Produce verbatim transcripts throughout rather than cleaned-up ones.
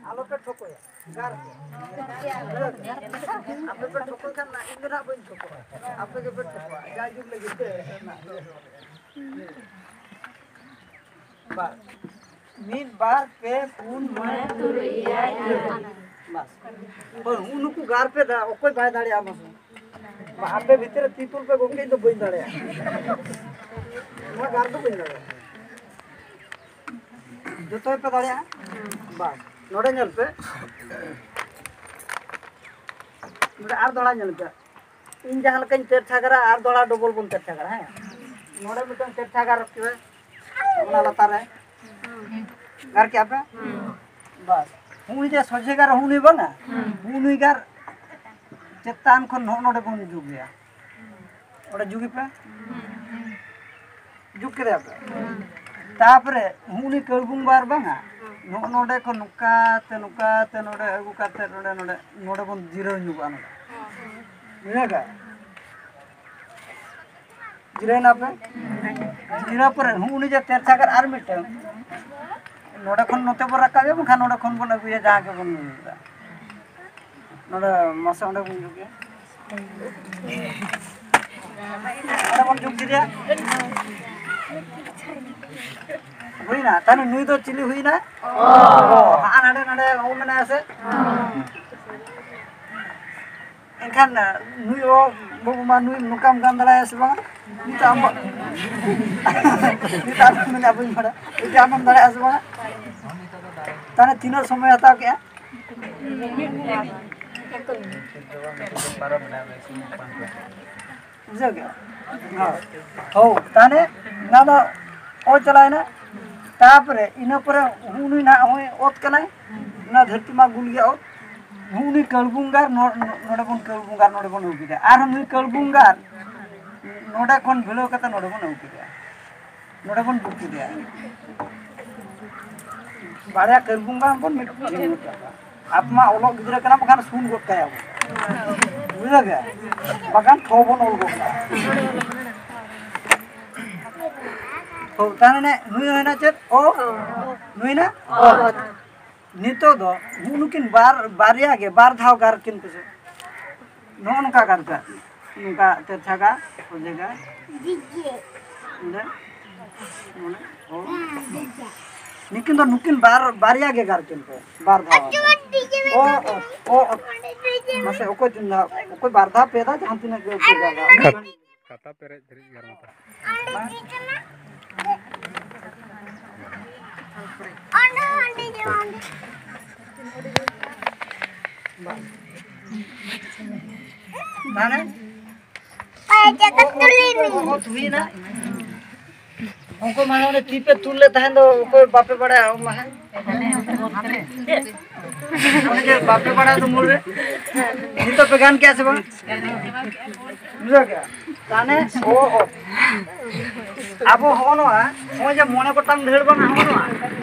ᱟᱞᱚ ᱯᱮ ᱴᱷᱚᱠᱚᱭᱟ, ᱜᱟᱨ ᱯᱮ᱾ ᱟᱯᱮ ᱯᱮ ᱴᱷᱚᱠᱚᱭ ᱠᱷᱟᱱ ᱤᱧ ᱫᱚ ᱱᱟᱜ ᱵᱟᱹᱧ ᱴᱷᱚᱠᱚᱭᱟ, ᱟᱯᱮ ᱜᱮᱯᱮ ᱴᱷᱚᱠᱚᱭᱟ, ᱡᱟᱭᱡᱩᱜᱽ ᱞᱟᱹᱜᱤᱫ ᱛᱮ᱾ ᱵᱟᱥ᱾ ᱢᱤᱫ, ᱵᱟᱨ, ᱯᱮ, ᱯᱩᱱ, ᱢᱚᱬᱮ, ᱛᱩᱨᱩᱭ, ᱮᱭᱟᱭ, ᱤᱨᱟᱹᱞ᱾ ᱵᱟᱥ᱾ ᱦᱳᱭ, ᱦᱩᱜᱼᱩ ᱱᱩᱠᱩ ᱜᱟᱨ ᱯᱮ ᱫᱟ, ᱚᱠᱚᱭ ᱵᱟᱭ ᱫᱟᱲᱮᱭᱟᱜᱼᱟ ᱢᱟᱥᱮ? ᱵᱟ, ᱟᱯᱮ ᱵᱷᱤᱛᱨᱤ ᱨᱮ ᱛᱤ ᱛᱩᱞ ᱯᱮ ᱜᱚᱢᱠᱮ, ᱤᱧ ᱫᱚ ᱵᱟᱹᱧ ᱫᱟᱲᱮᱭᱟᱜᱼᱟ᱾ ᱱᱚᱣᱟ ᱜᱟᱨ ᱫᱚ ᱵᱟᱹᱧ ᱫᱟᱲᱮᱭᱟᱜᱼᱟ᱾ ᱡᱚᱛᱚ ᱜᱮᱯᱮ ᱫᱟᱲᱮᱭᱟᱜᱼᱟ? ᱵᱟᱥ, ᱱᱚᱰᱮ ᱧᱮᱞ ᱯᱮ᱾ ᱱᱚᱰᱮ ᱟᱨ ᱫᱚᱦᱲᱟ ᱧᱮᱞ ᱯᱮ᱾ ᱤᱧ ᱡᱟᱦᱟᱸ ᱞᱮᱠᱟᱧ ᱛᱮᱨ ᱪᱷᱟᱜᱟᱨᱟ, ᱟᱨ ᱫᱚᱦᱲᱟ ᱰᱚᱵᱚᱞ ᱵᱚᱱ ᱛᱮᱨ ᱪᱷᱟᱜᱟᱨᱟ, ᱦᱮᱸ? ᱱᱚᱰᱮ ᱢᱤᱫᱴᱟᱝ ᱛᱮᱨ ᱪᱷᱟᱜᱟᱨ ᱯᱮ, ᱚᱱᱟ ᱞᱟᱛᱟᱨ ᱨᱮ᱾ ᱜᱟᱨ ᱠᱮᱜᱼᱟ ᱯᱮ? ᱵᱟᱥ᱾ ᱦᱩᱜᱼᱩᱭ ᱡᱮ ᱥᱚᱡᱷᱮ ᱜᱟᱨ ᱦᱩᱜᱼᱩᱭ ᱵᱟᱝᱟ? ᱦᱩᱜᱼᱩᱭ ᱜᱟᱨ ᱪᱮᱛᱟᱱ ᱠᱷᱚᱱ ᱱᱚᱜᱼᱚ ᱱᱚᱰᱮ ᱵᱚᱱ ᱡᱩᱜᱮᱭᱟ᱾ ᱚᱸᱰᱮ ᱡᱩᱜᱮ ᱯᱮ᱾ ᱡᱩᱜ ᱠᱮᱫᱟ ᱯᱮ? ᱛᱟᱯᱚᱨᱮ ᱦᱩᱜᱼᱩᱱᱤ ᱠᱟᱹᱲᱵᱩᱝ ᱜᱟᱨ ᱵᱟᱝᱟ? ᱱᱚᱜᱼᱚ ᱱᱚᱰᱮ ᱠᱷᱚᱱ ᱱᱚᱝᱠᱟ ᱛᱮ, ᱱᱚᱝᱠᱟ ᱛᱮ, ᱱᱚᱰᱮ ᱟᱹᱜᱩ ᱠᱟᱛᱮ, ᱱᱚᱰᱮ, ᱱᱚᱰᱮ, ᱱᱚᱰᱮ ᱵᱚᱱ ᱡᱤᱨᱟᱹᱣ ᱧᱚᱜᱚᱜᱼᱟ᱾ ᱱᱚᱰᱮ ᱵᱩᱡᱷᱟᱹᱣ ᱠᱮᱜᱼᱟ? ᱡᱤᱨᱟᱹᱣ ᱮᱱᱟᱯᱮ? ᱡᱤᱨᱟᱹᱣ ᱯᱚᱨᱮ ᱦᱩᱜᱼᱩᱱᱤ ᱡᱮ ᱛᱮᱨ ᱪᱷᱟᱜᱟᱨ ᱟᱨ ᱢᱤᱫᱴᱟᱝ, ᱱᱚᱰᱮ ᱠᱷᱚᱱ ᱱᱚᱛᱮ ᱵᱚᱱ ᱨᱟᱠᱟᱵᱮᱭᱟ, ᱵᱟᱝᱠᱷᱟᱱ ᱱᱚᱰᱮ ᱠᱷᱚᱱ ᱵᱚᱱ ᱟᱹᱜᱩᱭᱟ, ᱡᱟᱦᱟᱸ ᱜᱮᱵᱚᱱ ᱧᱩᱭᱮᱫᱟ᱾ ᱱᱚᱰᱮ ᱢᱟᱥᱮ ᱚᱸᱰᱮ ᱵᱚᱱ ᱡᱩᱜᱮᱭᱟ᱾ ᱚᱸᱰᱮ ᱵᱚᱱ ᱡᱩᱜ ᱠᱮᱫᱮᱭᱟ᱾ ᱦᱩᱭᱱᱟ, ᱛᱟᱦᱞᱮ ᱱᱩᱭ ᱫᱚ ᱪᱤᱞᱤ ᱦᱩᱭᱱᱟ? ᱚ, ᱦᱟᱸᱜ ᱱᱟᱰᱮ, ᱱᱟᱰᱮ ᱚ ᱢᱮᱱᱟᱭᱟ ᱥᱮ? ᱮᱱᱠᱷᱟᱱ ᱱᱩᱭ ᱚ ᱵᱟᱹᱵᱩ ᱢᱟ ᱱᱩᱭ ᱱᱚᱝᱠᱟᱢ ᱜᱟᱱ ᱫᱟᱲᱮᱭᱟᱜᱼᱟ ᱥᱮ ᱵᱟᱝᱟ? ᱱᱤᱛᱚᱜ ᱟᱢ ᱵᱟ-, ᱱᱤᱛᱚᱜ ᱟᱢ ᱢᱮᱱᱟ ᱵᱟᱹᱧ ᱵᱟᱲᱟᱭᱟ᱾ ᱱᱤᱛᱚᱜ ᱟᱢᱮᱢ ᱫᱟᱲᱮᱭᱟᱜᱼᱟ ᱥᱮ ᱵᱟᱝᱟ? ᱛᱟᱦᱞᱮ ᱛᱤᱱᱟᱹᱜ ᱥᱚᱢᱚᱭ ᱦᱟᱛᱟᱣ ᱠᱮᱜᱼᱟ? ᱵᱩᱡᱷᱟᱹᱣ ᱠᱮᱜᱼᱟ? ᱦᱳᱭ᱾ ᱦᱳᱭ, ᱛᱟᱦᱞᱮ ᱚᱱᱟ ᱫᱚ ᱚ ᱪᱟᱞᱟᱣᱮᱱᱟ᱾ ᱛᱟᱯᱚᱨᱮ ᱤᱱᱟᱹ ᱯᱚᱨᱮ ᱦᱩᱜ ᱱᱩᱭ ᱱᱟᱦᱟᱜ ᱦᱚᱸᱜᱼᱚᱭ ᱚᱛ ᱠᱟᱱᱟᱭ, ᱱᱚᱣᱟ ᱫᱷᱟᱹᱨᱛᱤ ᱢᱟ ᱜᱩᱞ ᱜᱮᱭᱟ ᱚᱛ᱾ ᱦᱩᱜ ᱱᱩᱭ ᱠᱟᱹᱲᱵᱩᱝᱜᱟᱨ ᱱᱚ-, ᱱᱚ-, ᱱᱚᱰᱮ ᱵᱚᱱ ᱠᱟᱹᱲᱵᱩᱝᱜᱟᱨ, ᱱᱚᱰᱮ ᱵᱚᱱ ᱟᱹᱜᱩ ᱠᱮᱫᱟ᱾ ᱟᱨᱦᱚᱸ ᱱᱩᱭ ᱠᱟᱹᱲᱵᱩᱝᱜᱟᱨ ᱱᱚᱰᱮ ᱠᱷᱚᱱ ᱵᱷᱤᱲᱟᱹᱣ ᱠᱟᱛᱮ ᱱᱚᱰᱮ ᱵᱚᱱ ᱟᱹᱜᱩ ᱠᱮᱫᱟ, ᱱᱚᱰᱮ ᱵᱚᱱ ᱡᱩᱛ ᱠᱮᱫᱟ᱾ ᱵᱟᱨᱭᱟ ᱠᱟᱹᱲᱵᱩᱝᱜᱟᱨ ᱵᱚᱱ ᱢᱤᱫ ᱴᱷᱮᱱ ᱜᱚᱫ ᱠᱟᱜᱼᱟ᱾ ᱟᱯ ᱢᱟ ᱚᱞᱚᱜ ᱜᱤᱫᱽᱨᱟᱹ ᱠᱟᱱᱟ, ᱵᱟᱠᱷᱟᱱ ᱥᱩᱱ ᱜᱚᱫ ᱠᱟᱭᱟ ᱵᱚᱱ᱾ ᱵᱩᱡᱷᱟᱹᱣ ᱜᱮ? ᱵᱟᱠᱷᱟᱱ ᱴᱷᱚ ᱵᱚᱱ ᱚᱞ ᱜᱚᱫ ᱠᱟᱜᱼᱟ᱾ ᱛᱟᱦᱚᱞᱮ ᱱᱩᱭ ᱦᱩᱭᱱᱟ ᱪᱮᱫ? ᱚ᱾ ᱱᱩᱭ ᱱᱟ? ᱚ᱾ ᱱᱤᱛᱚᱜ ᱫᱚ ᱱᱩᱠᱤᱱ ᱵᱟᱨ, ᱵᱟᱨᱭᱟ ᱜᱮ ᱵᱟᱨ ᱫᱷᱟᱣ ᱜᱟᱨ ᱠᱤᱱ ᱯᱮᱥᱮ᱾ ᱱᱚᱜᱼᱚ ᱱᱚᱝᱠᱟ ᱜᱟᱨ ᱠᱟᱜ᱾ ᱱᱚᱝᱠᱟ ᱛᱮᱨᱪᱷᱟ ᱜᱟᱨ, ᱥᱚᱡᱷᱮ ᱜᱟᱨ᱾ ᱚᱸᱰᱮ, ᱱᱚᱰᱮ, ᱚ᱾ ᱱᱩᱠᱤᱱ ᱫᱚ ᱱᱩᱠᱤᱱ ᱵᱟᱨ, ᱵᱟᱨᱭᱟ ᱜᱮ ᱜᱟᱨ ᱠᱤᱱ ᱯᱮ᱾ ᱵᱟᱨ ᱫᱷᱟᱣ᱾ ᱚ, ᱚ, ᱚ, ᱚ᱾ ᱢᱟᱥᱮ ᱚᱠᱚᱭ ᱛᱤᱱ ᱫᱷᱟᱣ? ᱚᱠᱚᱭ ᱵᱟᱨ ᱫᱷᱟᱣ, ᱯᱮ ᱫᱷᱟᱣ, ᱡᱟᱦᱟᱸ ᱛᱤᱱᱟᱹᱜ ᱜᱮ ᱚᱠᱚᱭ ᱜᱟᱨ ᱫᱷᱟᱣ᱾ ᱠᱷᱟᱛᱟ ᱯᱮᱨᱮᱡ ᱫᱷᱟᱹᱨᱤᱡ ᱜᱟᱨ ᱢᱟᱛᱟ᱾ ᱢᱟᱱᱮ? ᱚ, ᱚ, ᱚ, ᱚ, ᱦᱩᱭᱱᱟ᱾ ᱩᱱᱠᱩ ᱢᱟᱱᱮ ᱚᱸᱰᱮ ᱛᱤ ᱯᱮ ᱛᱩᱞ ᱞᱮᱫ ᱛᱟᱦᱮᱸᱱ ᱫᱚ, ᱚᱠᱚᱭ ᱵᱟᱯᱮ ᱵᱟᱲᱟᱭᱟ? ᱚ, ᱢᱟ ᱦᱮᱸ᱾ ᱚᱱᱮ ᱡᱮ ᱵᱟᱯᱮ ᱵᱟᱲᱟᱭᱟ ᱫᱚ ᱢᱩᱞ ᱨᱮ᱾ ᱱᱤᱛᱚᱜ ᱯᱮ ᱜᱟᱱ ᱠᱮᱜᱼᱟ ᱥᱮ ᱵᱟᱝ? ᱵᱩᱡᱷᱟᱹᱣ ᱠᱮᱜᱼᱟ? ᱛᱟᱦᱚᱞᱮ ᱚ, ᱚ᱾ ᱟᱵᱚ ᱦᱚᱸᱜᱼᱚ ᱱᱚᱣᱟ, ᱱᱚᱜᱼᱚᱭ ᱡᱮ ᱢᱚᱬᱮ ᱜᱚᱴᱟᱝ ᱫᱷᱟᱹᱲ ᱵᱟᱝ, ᱦᱚᱸᱜᱼᱚ ᱱᱚᱣᱟ,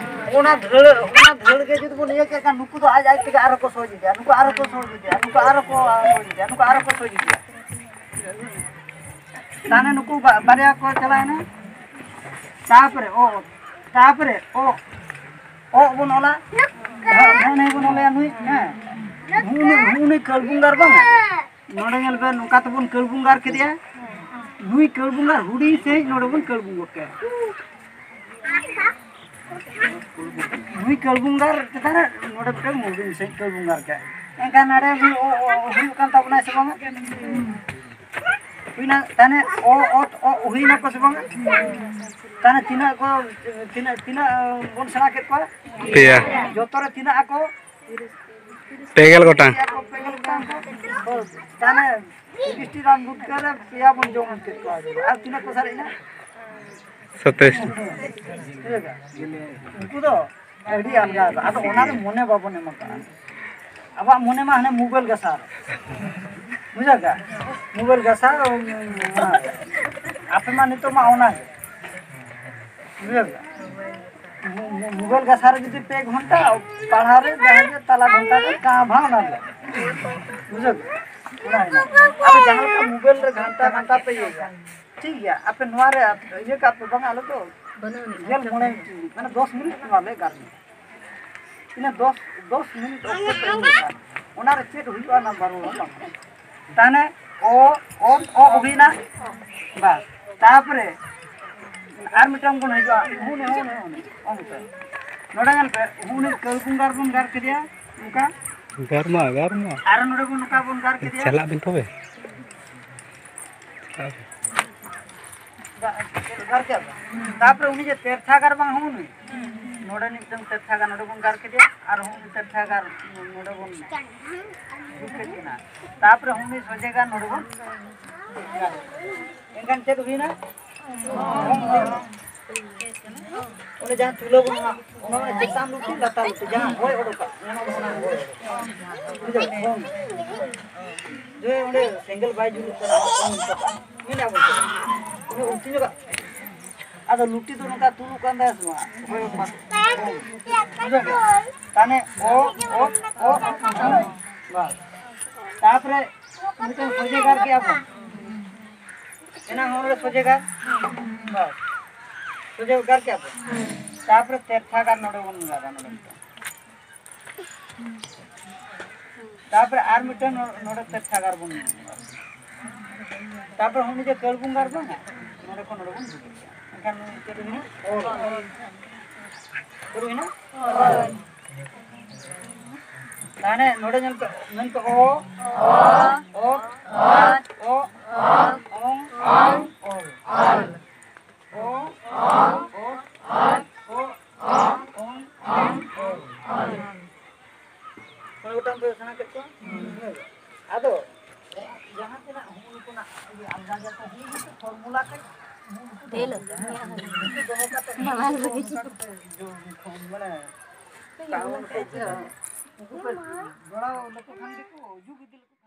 ᱚᱱᱟ ᱫᱷᱟᱹᱲ, ᱚᱱᱟ ᱫᱷᱟᱹᱲ ᱜᱮ ᱡᱩᱫᱤ ᱵᱚᱱ ᱤᱭᱟᱹ ᱠᱮᱫ ᱠᱷᱟᱱ, ᱱᱩᱠᱩ ᱫᱚ ᱟᱡ ᱟᱡ ᱛᱮᱜᱮ ᱟᱨᱚ ᱠᱚ ᱥᱚᱡᱽ ᱤᱫᱤᱭᱟ, ᱱᱩᱠᱩ ᱟᱨᱚ ᱠᱚ ᱥᱚᱡᱽ ᱤᱫᱤᱭᱟ, ᱱᱩᱠᱩ ᱟᱨᱚ ᱠᱚ ᱥᱚᱡᱽ ᱤᱫᱤᱭᱟ᱾ ᱛᱟᱦᱚᱞᱮ ᱱᱩᱠᱩ ᱵᱟ-, ᱵᱟᱨᱭᱟ ᱠᱚ ᱪᱟᱞᱟᱣᱮᱱᱟ᱾ ᱛᱟᱯᱚᱨᱮ ᱚ, ᱛᱟᱯᱚᱨᱮ ᱚ, ᱚ ᱵᱚᱱ ᱚᱞᱟ᱾ ᱦᱮᱸ, ᱱᱩᱭ ᱵᱚᱱ ᱚᱞᱮᱭᱟ ᱱᱩᱭ, ᱦᱮᱸ᱾ ᱱᱩᱭ, ᱱᱩᱭ, ᱱᱩᱭ ᱠᱟᱹᱲᱵᱩᱝᱜᱟᱨ ᱵᱟᱝᱟ? ᱱᱚᱰᱮ ᱧᱮᱞ ᱵᱮᱱ, ᱱᱚᱝᱠᱟ ᱛᱮᱵᱚᱱ ᱠᱟᱹᱲᱵᱩᱝᱜᱟᱨ ᱠᱮᱫᱮᱭᱟ᱾ ᱱᱩᱭ ᱠᱟᱹᱲᱵᱩᱝᱜᱟᱨ ᱦᱩᱰᱤᱧ ᱥᱟᱺᱦᱤᱡ ᱱᱚᱰᱮ ᱵᱚᱱ ᱠᱟᱹᱲᱵᱩᱝ ᱜᱚᱫ ᱠᱟᱭᱟ᱾ ᱱᱩᱭ ᱠᱟᱹᱲᱵᱩᱝᱜᱟᱨ ᱪᱮᱛᱟᱱ ᱨᱮ ᱱᱚᱰᱮ ᱢᱤᱫᱴᱟᱝ ᱦᱩᱰᱤᱧ ᱥᱟᱺᱦᱤᱡ ᱠᱟᱹᱲᱵᱩᱝᱜᱟᱨ ᱠᱮᱫ᱾ ᱮᱱᱠᱷᱟᱱ ᱱᱚᱰᱮ ᱱᱩᱭ ᱚ, ᱚ, ᱦᱩᱭᱩᱜ ᱠᱟᱱ ᱛᱟᱵᱚᱱᱟᱭ ᱥᱮ ᱵᱟᱝᱟ? ᱦᱩᱭᱱᱟ, ᱛᱟᱦᱞᱮ ᱚ, ᱚ, ᱚ, ᱦᱩᱭᱱᱟ ᱠᱚ ᱥᱮ ᱵᱟᱝᱟ? ᱛᱟᱦᱞᱮ ᱛᱤᱱᱟᱹᱜ ᱠᱚ, ᱛᱤᱱᱟᱹᱜ, ᱛᱤᱱᱟᱹᱜ ᱵᱚᱱ ᱥᱮᱬᱟ ᱠᱮᱫ ᱠᱚᱣᱟ? ᱯᱮᱭᱟ᱾ ᱡᱚᱛᱚ ᱨᱮ ᱛᱤᱱᱟᱹᱜ ᱟᱠᱚ? ᱯᱮ ᱜᱮᱞ ᱜᱚᱴᱟᱝ᱾ ᱯᱮᱭᱟ ᱠᱚ, ᱯᱮ ᱜᱮᱞ ᱜᱚᱴᱟᱝ ᱠᱚ᱾ ᱛᱟᱦᱞᱮ ᱛᱤᱨᱤᱥ ᱴᱤ ᱨᱟᱱ ᱜᱩᱴᱠᱟᱹ ᱨᱮ ᱯᱮᱭᱟ ᱵᱚᱱ ᱡᱚᱢ ᱠᱮᱫ ᱠᱚᱣᱟ᱾ ᱟᱨ ᱛᱤᱱᱟᱹᱜ ᱠᱚ ᱥᱟᱨᱮᱡ ᱮᱱᱟ? ᱥᱟᱛᱟᱭᱤᱥ᱾ ᱴᱷᱤᱠ ᱟᱪᱷᱮ? ᱩᱱᱠᱩ ᱫᱚ ᱟᱹᱰᱤ ᱟᱞᱜᱟ ᱜᱮ᱾ ᱟᱫᱚ ᱚᱱᱟ ᱫᱚ ᱢᱚᱱᱮ ᱵᱟᱵᱚᱱ ᱮᱢ ᱠᱟᱜᱼᱟ᱾ ᱟᱵᱚᱣᱟᱜ ᱢᱚᱱᱮ ᱢᱟ ᱦᱟᱱᱮ ᱢᱩᱜᱟᱹᱞ ᱜᱟᱥᱟᱨ᱾ ᱵᱩᱡᱷᱟᱹᱣ ᱠᱮᱜᱼᱟ? ᱢᱩᱜᱟᱹᱞ ᱜᱟᱥᱟᱨ, ᱚᱱᱟ᱾ ᱟᱯᱮ ᱢᱟ ᱱᱤᱛᱚᱜ ᱢᱟ ᱚᱱᱟ ᱜᱮ᱾ ᱵᱩᱡᱷᱟᱹᱣ ᱠᱮᱜᱼᱟ? ᱢᱩ-, ᱢᱩ-, ᱢᱩᱜᱟᱹᱞ ᱜᱟᱥᱟᱨ ᱨᱮ ᱡᱩᱫᱤ ᱯᱮ ᱜᱷᱚᱱᱴᱟ ᱯᱟᱲᱦᱟᱣ ᱨᱮ ᱡᱟᱦᱟᱸ ᱜᱮ ᱛᱟᱞᱟ ᱜᱷᱚᱱᱴᱟ ᱨᱮ ᱠᱟᱸ ᱵᱷᱟᱸ ᱚᱱᱟ ᱜᱮ᱾ ᱵᱩᱡᱷᱟᱹᱣ ᱠᱮᱜᱼᱟ? ᱚᱱᱟ ᱦᱮᱱᱟᱜᱼᱟ᱾ ᱟᱫᱚ ᱡᱟᱦᱟᱸ ᱞᱮᱠᱟ ᱢᱩᱜᱟᱹᱞ ᱨᱮ ᱜᱷᱟᱱᱴᱟ ᱜᱷᱟᱱᱴᱟ ᱯᱮ ᱤᱭᱟᱹᱭᱟ᱾ ᱴᱷᱤᱠ ᱜᱮᱭᱟ, ᱟᱯᱮ ᱱᱚᱣᱟ ᱨᱮ ᱤᱭᱟᱹ ᱠᱟᱜ ᱯᱮ, ᱵᱟᱝ, ᱟᱞᱮ ᱫᱚ ᱜᱮᱞ ᱢᱚᱬᱮ ᱢᱤᱱᱤᱴ, ᱢᱟᱱᱮ ᱫᱚᱥ ᱢᱤᱱᱤᱴ ᱱᱚᱣᱟ ᱞᱮ ᱜᱟᱨᱢᱤ᱾ ᱤᱱᱟᱹ ᱫᱚᱥ, ᱫᱚᱥ ᱢᱤᱱᱤᱴ ᱚᱠᱛᱚ ᱛᱟᱭᱚᱢ ᱞᱮᱠᱟ ᱚᱱᱟᱨᱮ ᱪᱮᱫ ᱦᱩᱭᱩᱜᱼᱟ, ᱱᱟᱢᱵᱟᱨ ᱚᱣᱟᱱ ᱵᱟᱝ᱾ ᱛᱟᱦᱚᱞᱮ ᱚ, ᱚ, ᱚ ᱦᱩᱭᱱᱟ᱾ ᱵᱟᱥ᱾ ᱛᱟᱯᱚᱨᱮ ᱟᱨ ᱢᱤᱫᱴᱟᱝ ᱵᱚᱱ ᱦᱤᱡᱩᱜᱼᱟ, ᱦᱩᱱ, ᱦᱩᱱ, ᱦᱩᱱ, ᱦᱩᱱ᱾ ᱱᱚᱰᱮ ᱧᱮᱞ ᱯᱮ, ᱦᱩᱱ ᱠᱟᱹᱞ ᱵᱚᱱ ᱜᱟᱨ ᱵᱚᱱ ᱜᱟᱨ ᱠᱮᱫᱮᱭᱟ, ᱚᱱᱠᱟ᱾ ᱜᱟᱨ ᱢᱟ, ᱜᱟᱨ ᱢᱟ᱾ ᱟᱨ ᱱᱚᱰᱮ ᱵᱚᱱ ᱱᱚᱝᱠᱟ ᱵᱚᱱ ᱜᱟᱨ ᱠᱮᱫᱮᱭᱟ᱾ ᱪᱟᱞᱟᱜ ᱵᱤᱱ ᱛᱚᱵᱮ᱾ ᱜᱟᱨ ᱠᱮᱫ ᱵᱚᱱ᱾ ᱛᱟᱯᱚᱨᱮ ᱩᱱᱤ ᱡᱮ ᱛᱮᱨᱛᱷᱟ ᱜᱟᱨ ᱵᱟᱝ ᱦᱩᱱ, ᱱᱚᱰᱮ ᱢᱤᱫᱴᱟᱝ ᱛᱮᱨᱛᱷᱟ ᱜᱟᱨ ᱱᱚᱰᱮ ᱵᱚᱱ ᱜᱟᱨ ᱠᱮᱫᱮᱭᱟ, ᱟᱨ ᱦᱩᱱ ᱛᱮᱨᱛᱷᱟ ᱜᱟᱨ ᱱᱚᱰᱮ ᱵᱚᱱ ᱡᱩᱛ ᱠᱮᱫ ᱠᱤᱱᱟ᱾ ᱛᱟᱯᱚᱨᱮ ᱦᱩᱱ ᱥᱚᱡᱷᱮ ᱜᱟᱨ ᱱᱚᱰᱮ ᱵᱚᱱ ᱜᱟᱨ᱾ ᱮᱱᱠᱷᱟᱱ ᱪᱮᱫ ᱦᱩᱭᱱᱟ? ᱚᱱᱮ ᱡᱟᱦᱟᱸ ᱛᱩᱞᱟᱹ ᱵᱚᱱ ᱮᱢᱟ, ᱚᱱᱟ ᱪᱮᱛᱟᱱ ᱞᱩᱴᱤ, ᱞᱟᱛᱟᱨ ᱞᱩᱴᱤ, ᱡᱟᱦᱟᱸ ᱦᱚᱭ ᱚᱰᱚᱠᱚᱜ, ᱚᱱᱟ ᱫᱚ ᱚᱱᱟ ᱦᱚᱭ ᱚᱰᱚᱠᱚᱜ᱾ ᱵᱩᱡᱷᱟᱹᱣ? ᱡᱮ ᱚᱸᱰᱮ ᱥᱮᱸᱜᱮᱞ ᱵᱟᱭ ᱡᱩᱞᱩᱜ ᱠᱟᱱᱟ, ᱚᱱᱠᱟ ᱢᱮᱱᱟᱜ ᱵᱚᱱ ᱠᱟᱱᱟ᱾ ᱚᱱᱮ ᱩᱞᱴᱤ ᱧᱚᱜᱟᱜ᱾ ᱟᱫᱚ ᱞᱩᱴᱤ ᱫᱚ ᱱᱚᱝᱠᱟ ᱛᱩᱞᱩᱜ ᱠᱟᱱ ᱛᱟᱭᱟ ᱥᱮ ᱵᱟᱝ? ᱦᱚᱭ ᱚᱰᱚᱠ᱾ ᱵᱩᱡᱷᱟᱹᱣ ᱠᱮᱫᱟ? ᱛᱟᱦᱞᱮ ᱚ, ᱚ, ᱚ, ᱚ, ᱵᱟᱥ᱾ ᱛᱟᱯᱚᱨᱮ ᱢᱤᱫᱴᱮᱱ ᱥᱚᱡᱷᱮ ᱜᱟᱨ ᱠᱮᱜᱼᱟ ᱵᱚᱱ᱾ ᱮᱱᱟᱝ ᱦᱚᱸ ᱱᱚᱰᱮ ᱥᱚᱡᱷᱮ ᱜᱟᱨ᱾ ᱵᱟᱥ᱾ ᱥᱚᱡᱷᱮ ᱜᱟᱨ ᱠᱮᱜᱼᱟ ᱵᱚᱱ᱾ ᱛᱟᱯᱚᱨᱮ ᱛᱮᱨᱛᱷᱟ ᱜᱟᱨ ᱱᱚᱰᱮ ᱵᱚᱱ ᱜᱟᱨᱟ, ᱱᱚᱰᱮ ᱢᱤᱫᱴᱟᱝ᱾ ᱛᱟᱯᱚᱨᱮ ᱟᱨ ᱢᱤᱫᱴᱟᱝ ᱱᱚ-, ᱱᱚᱰᱮ ᱛᱮᱨᱛᱷᱟ ᱜᱟᱨ ᱵᱚᱱ ᱜᱟᱨᱟ᱾ ᱛᱟᱯᱚᱨᱮ ᱦᱚᱸ ᱱᱤᱡᱮ ᱠᱟᱹᱲ ᱵᱚᱱ ᱜᱟᱨ ᱵᱟᱝᱟ? ᱱᱚᱰᱮ ᱠᱷᱚᱱ ᱱᱚᱰᱮ ᱵᱚᱱ ᱦᱤᱡᱩᱜᱼᱟ᱾ ᱮᱱᱠᱷᱟᱱ ᱱᱩᱭ ᱪᱮᱫ ᱦᱩᱭᱱᱟ? ᱚᱞ᱾ ᱪᱮᱫ ᱦᱩᱭᱱᱟ? ᱛᱟᱦᱞᱮ ᱱᱚᱰᱮ ᱧᱮᱞ ᱯᱮ, ᱢᱮᱱ ᱯᱮ ᱚ, ᱚ, ᱚ, ᱚ, ᱚᱝ, ᱚᱝ, ᱚᱞ᱾ ᱚ, ᱚ, ᱚ, ᱚ, ᱚᱝ, ᱚᱝ, ᱚᱞ᱾ ᱢᱚᱬᱮ ᱜᱚᱴᱟᱝ ᱯᱮ ᱥᱮᱬᱟ ᱠᱮᱫ ᱠᱚᱣᱟ? ᱟᱫᱚ ᱡᱟᱦᱟᱸ ᱛᱤᱱᱟᱹᱜ ᱦᱩᱲᱩ ᱠᱚᱱᱟᱜ ᱤᱭᱟᱹ ᱟᱞᱜᱟ ᱜᱮᱭᱟ ᱠᱚ, ᱦᱩᱲᱩ ᱠᱚ formula ᱠᱟᱡ, ᱦᱩᱲᱩ ᱠᱚ ᱫᱚᱦᱚ ᱠᱟᱜᱼᱟ᱾ ᱩᱱᱠᱩ ᱫᱚᱦᱚ ᱠᱟᱛᱮ ᱢᱟᱲᱟᱝ ᱨᱮᱜᱮ ᱚᱱᱠᱟ ᱠᱟᱛᱮ ᱡᱚ-, ᱢᱟᱱᱮ ᱠᱟᱨᱚᱱ ᱠᱚ ᱵᱩᱡᱷᱟᱹᱣᱟ᱾ ᱩᱱᱠᱩ ᱠᱚ ᱡᱚᱲᱟᱣ ᱞᱮᱠᱚ ᱠᱷᱟᱱ ᱜᱮᱠᱚ ᱡᱩᱜᱽ ᱤᱫᱤ ᱞᱮᱠᱚ᱾